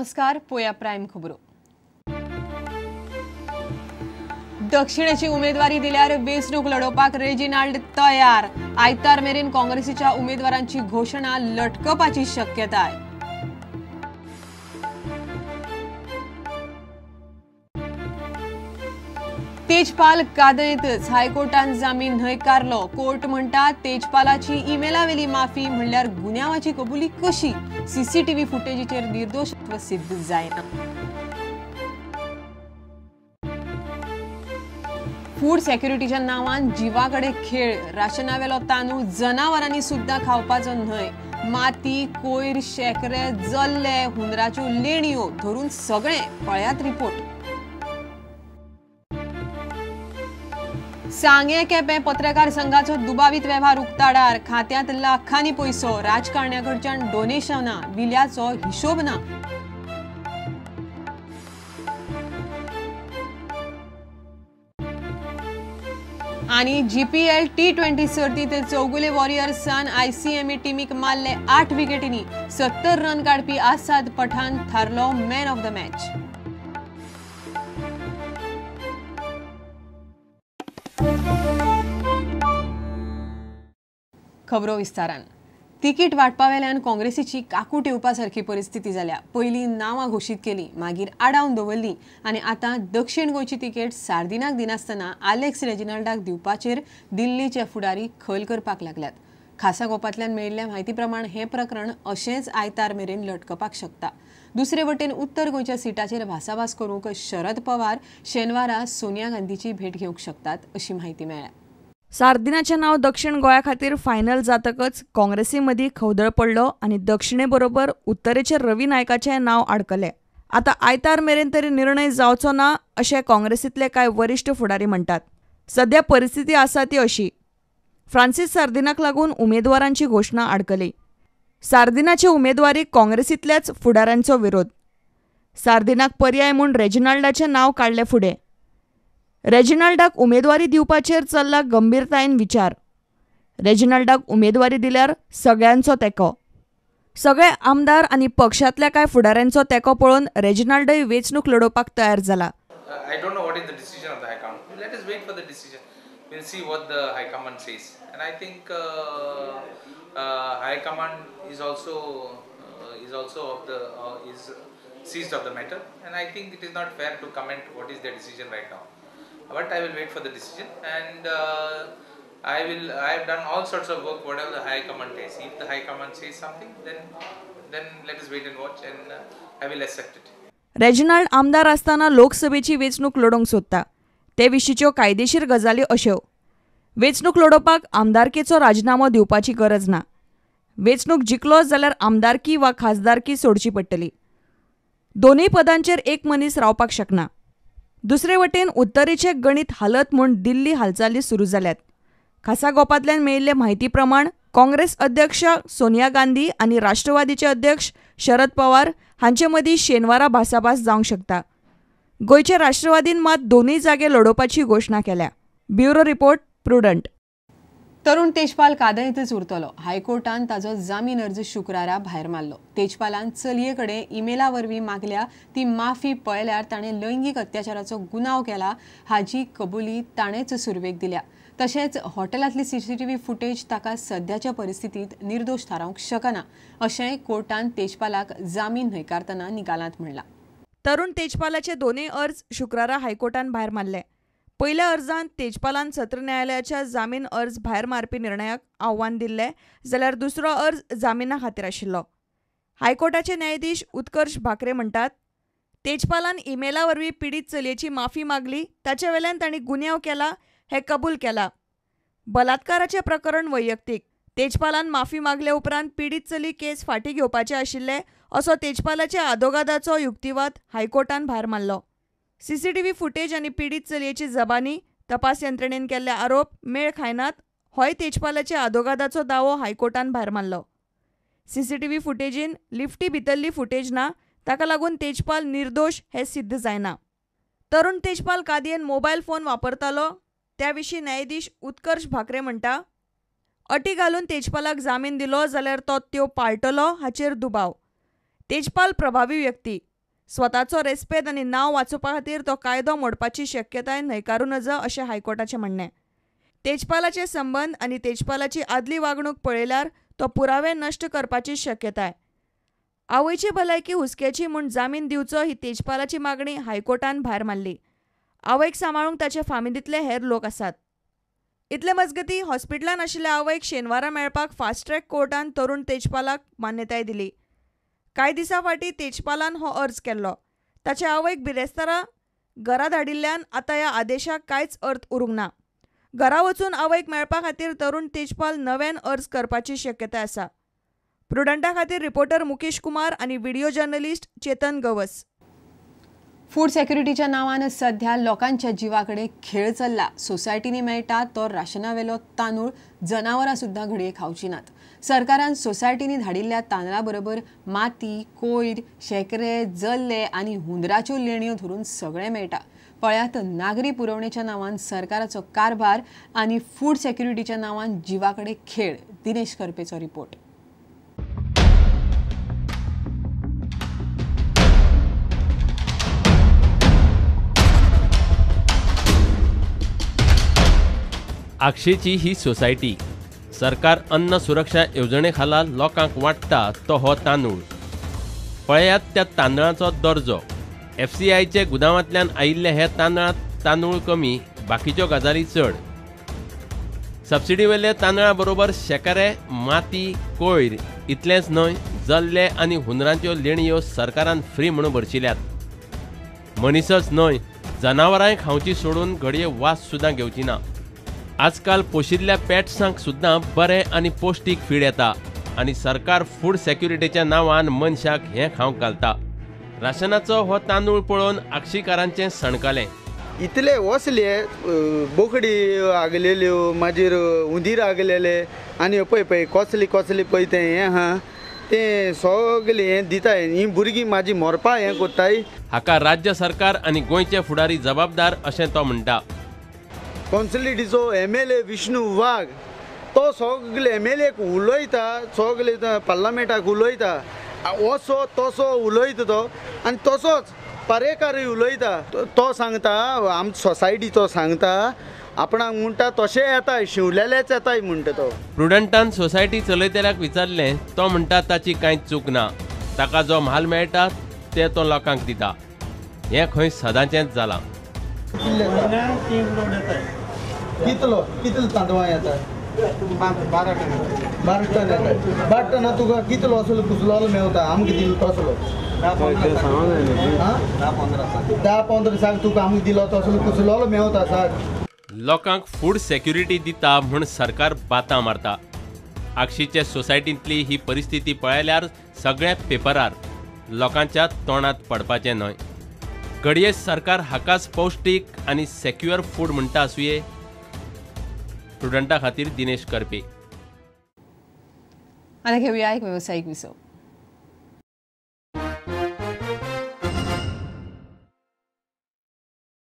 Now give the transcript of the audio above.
नमस्कार, पोया प्राईम खबरो। दक्षिणेची उमेदवारी दिल्यार वेंचणूक लढोवपाक रेजिनाल्ड तयार। आयतार मेरेन काँग्रेसीच्या उमेदवारांची घोशणा लटकपाची शक्यताय। तेजपाल कादयेंतच हायकोर्टान जामीन न्हयकारलो। कोर्ट म्हणटा तेजपालाची इमेलावेली माफी म्हणल्यार गुन्यांवाची कबुली कशी? सीसीटीव्ही फुटेजीचेर निर्दोषत्व सिद्ध जायना। फूड सेक्युरिटीच्या नांवान जिवाकडे खेळ, राशनावेलो तांदूळ जनावरांनी सुद्धा खावपाचो न्हय। माती, कोयर, शेकरे, जल्ले, हुंदराच्यो लेणयो धरून सगळें पळयात रिपोर्ट। सांगें केपें पत्रकार संघाचो दुबावीत वेव्हार उक्ताडार, खात्यांत लाखांनी पयसो, राजकारण्या कडच्यान डोनेशनां, विल्याचो हिशोब ना। आनी जीपीएल T20 सर्तींत चौगुले वॉरियर्सान आयसीएमई टीमीक मारले 8 विकेटींनी। 70 रन काडपी आसाद पठाण थारलो मॅन ऑफ the match. खबरो विस्तारान। तिकीट वाटपावेल्यान काँग्रेसीची काकूट येवपा सारकी परिस्थिती जाल्या। पयलीं नांवां घोशीत केली, मागीर आडावन दवरली आनी आतां दक्षिण गोंयची तिकेट सार्दिनाक दिनासतना आलेक्स रेजिनाल्डाक दिवपाचेर दिल्लीचे फुडारी खल करपाक लागल्यात। खासा गोपांतल्यान मेळिल्ल्या म्हायती प्रमाण हें प्रकरण अशेंच आयतार मेरेन लटकपाक शकता। दुसरे वटेन उत्तर गोंयच्या सिटाचेर भासाभास करूंक शरद पवार शेनवारा सोनिया गांधीची भेट घेवंक शकतात अशी म्हायती मेळ्ळ्या। सार्दिनाचें नांव दक्षिण गोंया खातीर फायनल जातकच काँग्रेसी मदीं खवदळ पडलो आनी दक्षिणे बरोबर उत्तरेचे रवी नायकाचें नांव आडकलें। आतां आयतार मेरेन तरी निर्णय जावचो ना अशें काँग्रेसींतले कांय वरिश्ठ फुडारी म्हणटात। सध्या परिस्थिती आसा ती अशी, फ्रांसीस सार्दिनाक लागून उमेदवारांची घोशणा आडकली। सार्दिनाचे उमेदवारी काँग्रेसींतल्याच फुडाऱ्यांचो विरोध। सार्दिनाक पर्याय म्हूण रेजिनाल्डाचें नांव काडलें फुडें। रेजिनाल्डाक उमेदवारी दिवपाचेर चल्ला गंभीरतायेन विचार। रेजिनाल्डाक उमेदवारी दिल्यार सगळ्यांचो तेंको। सगळे आमदार आनी पक्षांतल्या कांय फुडाऱ्यांचो तेंको पळोवन रेजिनाल्डय वेंचणूक लढोवपाक तयार जाला। I don't know what is the decision of the high command. Let us wait for the decision. We'll see what the high command says. And I think high command is also of the is seized of the matter. And I think it is not fair to comment what is their decision right now. But I will wait for the decision, and I have done all sorts of work, whatever the high command says. If the high command says something, then let us wait and watch, and I will accept it. Reginald आमदार आसतना लोकसभेची वेंचणूक लढोवंक सोदता। ते विशींच्यो कायदेशीर गजाली अश्यो, वेंचणूक लढोवपाक आमदारकेचो राजिनामो दिवपाची गरज ना। वेंचणूक जिखलो जाल्यार आमदारकी वा खासदारकी सोडची पडटली। दोनूय पदांचेर एक मनीस रावपाक शकना। दुसरे वटेन उत्तरेचे गणित हालत म्हूण दिल्ली हालचाली सुरू जाल्यात। खासा गोपांतल्यान मेळिल्ले म्हायती प्रमाण काँग्रेस अध्यक्ष सोनिया गांधी आनी राष्ट्रवादीचे अध्यक्ष शरद पवार हांचे मदीं शेनवारा भासाभास जावंक शकता। गोंयचे राष्ट्रवादीन मात दोनूय जागे लढोवपाची घोशणा केल्या। Bureau report, Prudent. तरुण तेजपाल कादयेंतच उरतलो। हायकोर्टान ताजो जामीन अर्ज शुक्रारा भायर मारलो। तेजपालान चलये कडेन इमेला वरवीं मागल्या ती माफी पळयल्यार ताणें लैंगीक अत्याचाराचो गुन्यांव केला हाजी कबुली ताणेंच सुरवेक दिल्या। तशेंच हॉटेलांतली सीसीटीव्ही फुटेज ताका सद्याच्या परिस्थितींत निर्दोश थारावंक शकना अशेंय कोर्टान तेजपालाक जामीन न्हयकारतना निकालांत म्हणलां। तरुण तेजपालाचे दोनूय अर्ज शुक्रारा हायकोर्टान भायर मारले। पयल्या अर्जांत तेजपालान सत्र न्यायालयाच्या जामीन अर्ज भायर मारपी निर्णयाक आव्हान दिल्लें, जाल्यार दुसरो अर्ज जामिना खातीर आशिल्लो। हायकोर्टाचे न्यायाधीश उत्कर्ष भाकरे म्हणटात, तेजपालान इमेला वरवीं पिडीत चलयेची माफी मागली, ताचे वेल्यान तांणी गुन्यांव केला हें कबूल केला। बलात्काराचें प्रकरण वैयक्तीक। तेजपालान माफी मागले उपरांत पिडीत चली केस फाटीं घेवपाचे आशिल्ले असो तेजपालाच्या आदोगादाचो युक्तिवाद हायकोर्टान भायर मारलो। सीसीटीव्ही फुटेज आनी पिडीत चलयेची जबानी, तपास यंत्रणेन केल्ले आरोप मेळ खायनात होय तेजपालाच्या आदोगादाचो दावो हायकोर्टान भायर मारलो। सीसीटीव्ही फुटेजीन लिफ्टी भितरली फुटेज ना, ताका लागून तेजपाल निर्दोश हें सिद्ध जायना। तरुण तेजपाल कादयेन मोबायल फोन वापरतालो त्या विशीं न्यायाधीश उत्कर्ष भाकरे म्हणटा, अटी घालून तेजपालाक जामीन दिलो जाल्यार तो त्यो पाळटलो हाचेर दुबाव। तेजपाल प्रभावी व्यक्ती, स्वताचो रेस्पेद आनी नांव वाचोवपा खातीर तो कायदो मोडपाची शक्यताय न्हयकारूं नजो अशें हायकोर्टाचें म्हणणें. तेजपालाचे संबंद आनी तेजपालाची आदली वागणूक पळयल्यार तो पुरावे नश्ट करपाची शक्यताय. आवयची भलायकी हुस्क्याची म्हूण जामीन दिवचो ही तेजपालाची मागणी हायकोर्टान भायर मारली. आवयक सांबाळूंक ताचे फामिलींतले हेर लोक आसात. इतले मजगतीं हॉस्पिटलान आशिल्ल्या आवयक शेनवारा मेळपाक फास्ट ट्रॅक कोर्टान तरुण तेजपालाक मान्यताय दिली. कांय दिसां फाटीं तेजपालान हो अर्ज केल्लो. ताचे आवयक बिरेस्तारा घरा धाडिल्ल्यान आतां ह्या आदेशाक कांयच अर्थ उरूंक ना. घरा वचून आवयक मेळपा खातीर तरुण तेजपाल नव्यान अर्ज करपाची शक्यताय आसा. प्रुडंटा खातीर रिपोर्टर मुकेश कुमार आनी video journalist Chetan Gawas. Food सेक्युरिटीच्या नांवान सध्या लोकांच्या जिवा कडेन खेळ चल्ला. सोसायटींनी मेळटा तो राशनावेलो तांदूळ जनावरां सुद्दां घडये खावची नात. सरकारान सोसायटींनी धाडिल्ल्या तांदळा बरोबर माती, कोयर, शेकरे, जल्ले आनी हुंदराच्यो लेणयो धरून सगळें मेळटा. पळयात नागरी पुरवणेच्या नांवान सरकाराचो कारभार आनी फूड सेक्युरिटीच्या नांवान जिवा कडेन खेळ. दिनेश करपेचो रिपोर्ट. आक्षेची ही सोसायटी सरकार अन्न सुरक्षा येवजणे खाला लोकांक वांट्टा तो हो तांदूळ. पळयात त्या तांदळाचो दर्जो. एफसीआयचे गुदावांतल्यान आयिल्ले हे तांदळांत तांदूळ कमी, बाकीच्यो गजाली चड. सबसिडीवेले तांदळा बरोबर शेकारे, माती, कोयर इतलेंच न्हय, जल्ले आनी हुंदरांच्यो लेणयो सरकारान फ्री म्हणून भरशिल्यात. मनीसच न्हय, जनावरांय खावची सोडून घडये वास सुद्दां घेवची ना. आजकाल पोशिल्ल्या पेट्सांक सुद्दां बरें आनी पौश्टीक फीड येता आनी सरकार फूड सेक्युरिटीच्या नांवान मनशाक हें खावंक घालता. राशनाचो हो तांदूळ पळोवन आक्षीकारांचें सणकलें. इतले वसले बोकडी आगलेल्यो, मागीर उंदीर आगलेले आनी पळय पळय कसली कसली पळय तें हें आहा तें सगळें हें दिताय. ही भुरगीं म्हाजी मरपा हें कोत्ताय. हाका राज्य सरकार आनी गोंयचे फुडारी जबाबदार अशें तो म्हणटा. कॉन्सलिटीचो MLA Vishnu वाघ तो सगळे MLA उलयता, सगळे पार्लमेंटाक उलयता, असो तसो उलयता तो आनी तसोच पर्येकारूय उलयता. तो सांगता आम सोसायटी, तो सांगता आपणाक म्हणटा तशें येताय, शिवलेलेच येताय म्हणटा तो. प्रुडंटान सोसायटी चलयतल्याक विचारलें, तो म्हणटा ताची कांय चूक ना, ताका जो म्हाल मेळटा ते तो लोकांक दिता. हें खंय सदांचेंच जालां. कितलो कितलो तांदळां येता? 12 टन. 12 टन येता. 12 टना तुका कितलो असलो कुसलो मेवता? आमकां दिलो तसलो 10-15 साक तुका आमकां दिलो तसलो कुसलो मेवता साक. लोकांक फूड सेक्युरिटी दिता म्हूण सरकार बातां मारता. आक्षीचे सोसायटींतली ही परिस्थिती पळयल्यार सगळ्या पेपरार लोकांच्या तोंडांत पडपाचें न्हय. घडये सरकार हाकाच पौश्टीक आनी सेक्युअर फूड म्हणटा आसुये. स्टुडंटा खातीर दिनेश करपे. आता घेऊया एक व्यावसायिक विसव.